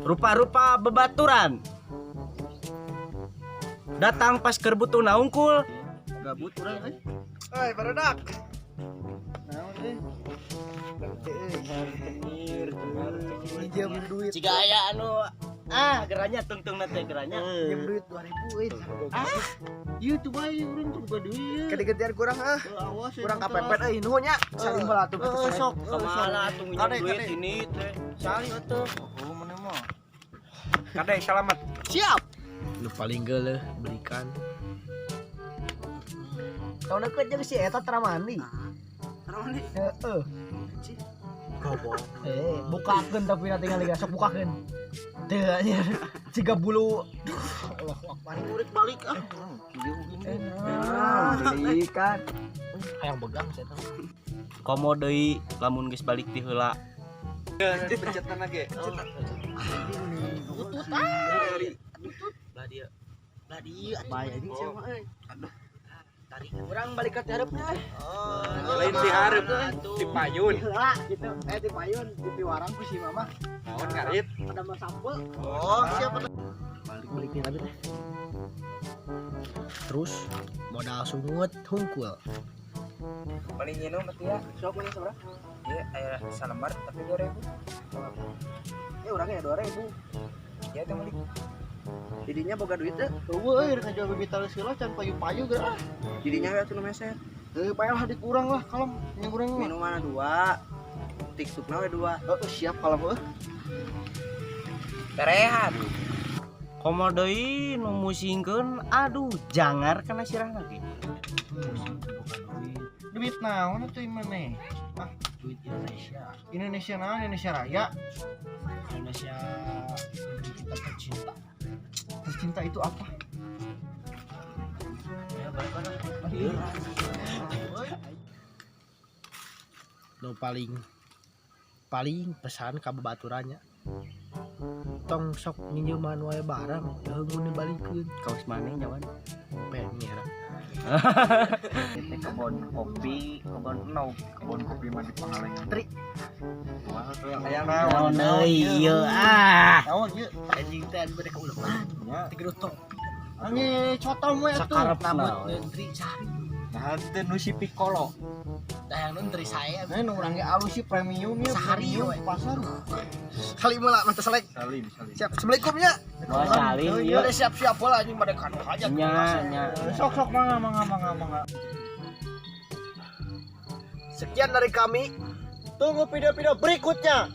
Rupa-rupa bebaturan. Datang pas keur butuh naungkul. Gabut urang euy. Hei, barudak. Naon euy? Pinjam duit. Jika aya anu ah geranya tungtung teh geranya. Pinjam duit 2000 euy. Ah. Ieu tuh bae urang tuh boga duit ieu. Kede-gedean kurang ah. Awas Kurang kapepet euy nuhun nya. Salim heula atuh. Heeh, sok. Kemana atuh nginjem Kade, duit kade. ini teh. Salim atuh. Oh, mana mah. Kade salamet. Siap. Nu paling geuleuh belikan. Tahun deket jeung si eta tara mandi. Tara mandi. Heeh. Goblok. Eh, bukakeun tapi nanti tinggal sok bukakeun. Teu anjir. Ciga bulu. Duh, Allahu akbar. Murid balik ah. Ah, Belikan. Hayang begang saya tahu. Komo deui lamun geus balik ti heula. Pencetan lagi. Butut ah. Belah dia. Belah dia. Bae anjing sia mah euy. Urang balik ke hareup nya. Lain ti hareup, ti payun. Heula gitu. Eh di payun, di piwarang ku si mama. Naon ngarit? Ada mas sampeu. Oh, siapa? Balik nih lagi teh. Terus modal sungut hungkul. Paling nginum berarti ya. Sok mana sabaraha? Iya, aya salembar tapi 2000. Ya urangnya 2000. Ya teh meuli. Didinya boga duit teh. Eueuh euy rek ngajual bibit talus heula can payu-payu geura ah. Didinya we atuh nu meser. Heuh bae lah dikurang lah kalem nya urang mah. Minuman dua. Tiksukna we dua. Heeh siap kalem eueuh. Terehan. Komo deui nu musingkeun aduh jangar kana sirahna ge. Duit naon atuh maneh? Ah, Duit Indonesia. Indonesia naon Indonesia Raya. Indonesia negeri kita tercinta. Tercinta itu apa? Ya balik mana? Nu paling paling pesan ka babaturannya. Tong sok minjeman wae barang, heuh mun dibalikeun. Kaos maneh nyawan. Pengen. Ini kebon kopi, kebon enog, Kebon kopi mah di Pangalengan. Tri. Aya naon? Naon deui ieu ah. Naon ieu? Anjing teh anu bade kauleman. Nya. Tiga topi. Ange cotom we atuh. Sakarepna Nambut we. menteri sari. Nah, teu nu si Piccolo. Dah yang menteri saya. Nah, nu urang ge alus sih premium ya, Sehari premium we. pasar. Kali mula mah selek. Salim, salim. Siap. Assalamualaikum nya. Wah salim ieu. Pada siap-siap bola anjing pada kanu aja. Nya nya. Sok sok mangga mangga mangga mangga. Sekian dari kami. Tunggu video-video berikutnya.